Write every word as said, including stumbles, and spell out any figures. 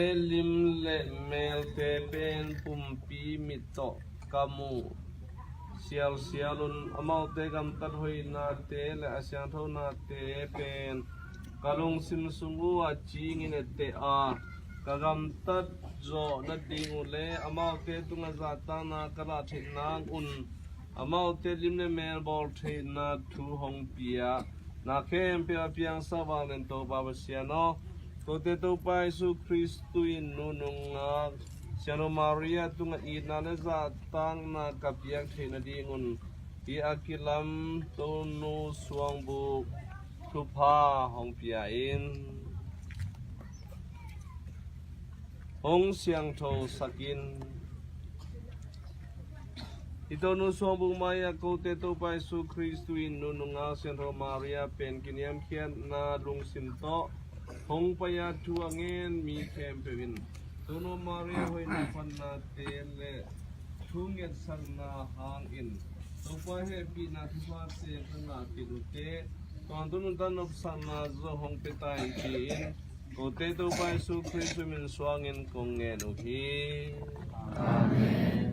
Lim le melte pen pumpi mit tawh ka muh sialsial un, amaute gamtat hoihnate le a siangthonate pen ka lungsim sung uh a cingin etteh a, ka gamtat zawh nading uh le amaute tungah zahtakna ka lah theih nang un, amaute lim le mel bawl theihna thu hong pia. Na khempeuh a piangsak vanglian Topa Pasian aw, kote Topa Jesu Kristu in nunung ngak Siangtho Maria tungah itna le zahtakna ka piak theih nadingun hih a kilam Tonu suangbuk thupha hong pia in. Hong siangthosak in. Hih Tonu suangbuk mai-ah kote Topa Jesu Kristu in nunung ngak Siangtho Maria pen kiniamkhiatna lungsim tawh hong pai-a thu a ngen mi khempeuh in Tonu Maria hoihna phatnate le thu ngetsakna hangin Topa hehpihna thuphate ka ngah khit uh teh, tawntung nuntak nopsakna zong hong pia ta in ci-in, kote Topa Jesu Kristu min suangin kong ngen uh hi. Amen.